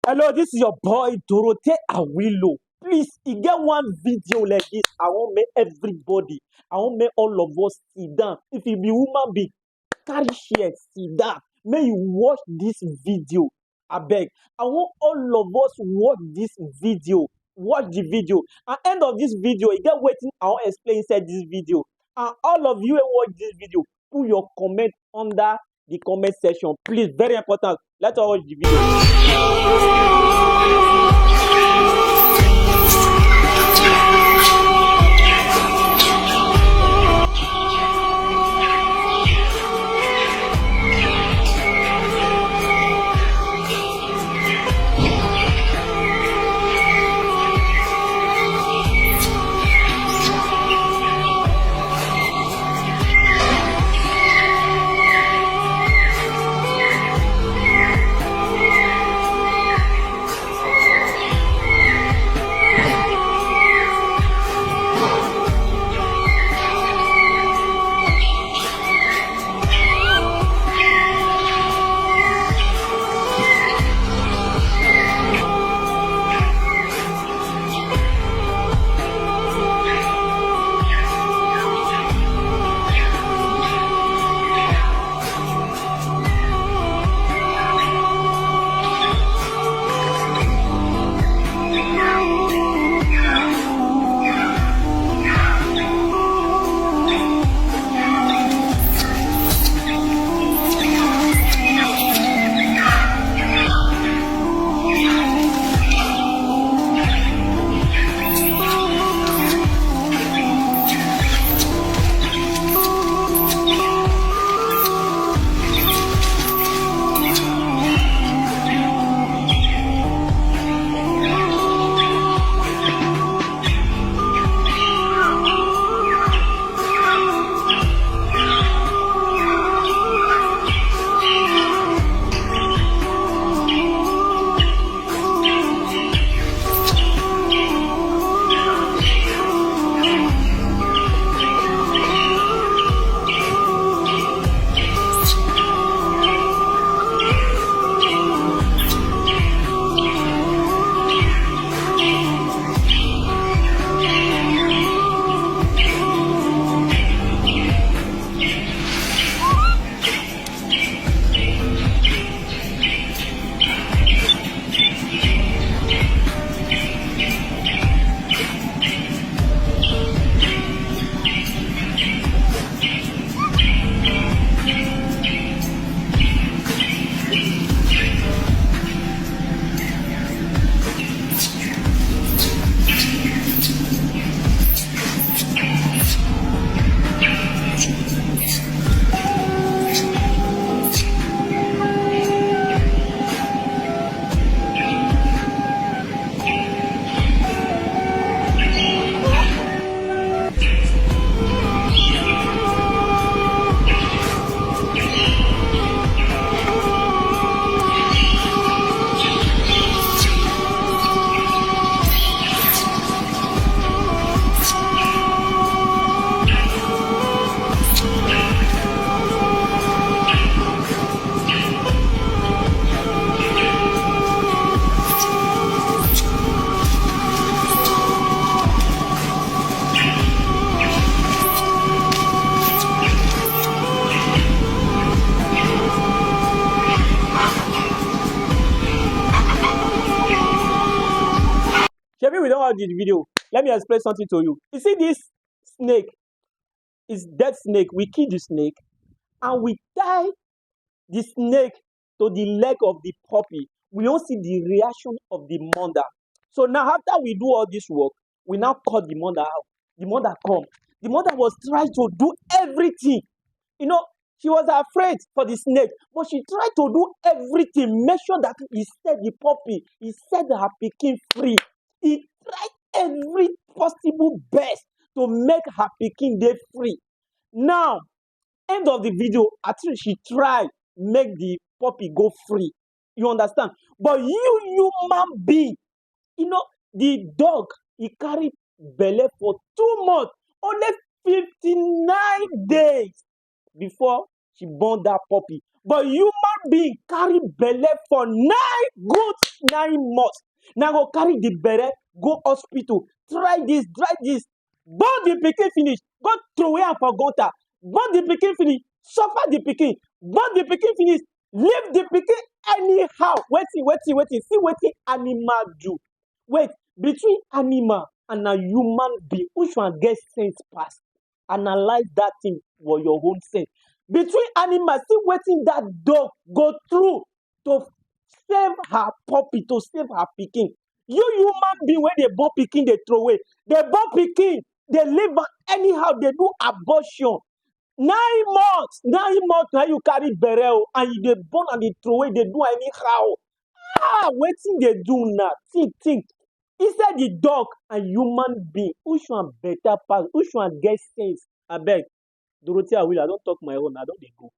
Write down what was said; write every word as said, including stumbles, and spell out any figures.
Hello, this is your boy Dorothee Awilo. Please, e get one video like this. I want make everybody, I want make all of us sit down. If you be woman being, carry share, sit down. May you watch this video. I beg. I want all of us watch this video. Watch the video. At end of this video, you get wetin I wan explain inside this video. And all of you wey watch this video, put your comment under the comment section. Please, very important. Let's all watch the video. Shebi we don watch the video. Let me explain something to you. You see this snake, is dead snake. We kill the snake and we tie the snake to the leg of the puppy. We don't see the reaction of the mother. So now after we do all this work, we now call the mother out. The mother come. The mother was trying to do everything. You know, she was afraid for the snake, but she tried to do everything, make sure that he set the puppy, he set her pikin free. He tried every possible best to make her pikin dey free. Now, end of the video, I think she try make the puppy go free. You understand? But you human being, you know, the dog, he carry belle for two months, only fifty-nine days before she born that puppy. But human being carry belle for nine good nine months. Now go carry the belle, go hospital, try this, try this. Born the pikin finish, go throw away am for gutter. Born the pikin finish, suffer the pikin. Born the pikin finish, leave the pikin anyhow. Wetin, wetin, wetin? See wetin animal do. Wait, between animal and a human being, which one get sense pass? Analyze that thing for your own sense. Between animals, see wetin that dog go through to save her puppy, to save her pikin. You human being, when they born pikin, they throw away. They born pikin, they leave am anyhow. They do abortion. Nine months, nine months now you carry belle o, and you dey born and dey throw away, dey do anyhow. Ah, wetin dey do now? Think, think. Instead the dog and human being, which one better pass? Which one get sense? Abeg, Dorothea Will, I don talk my own. I don dey go.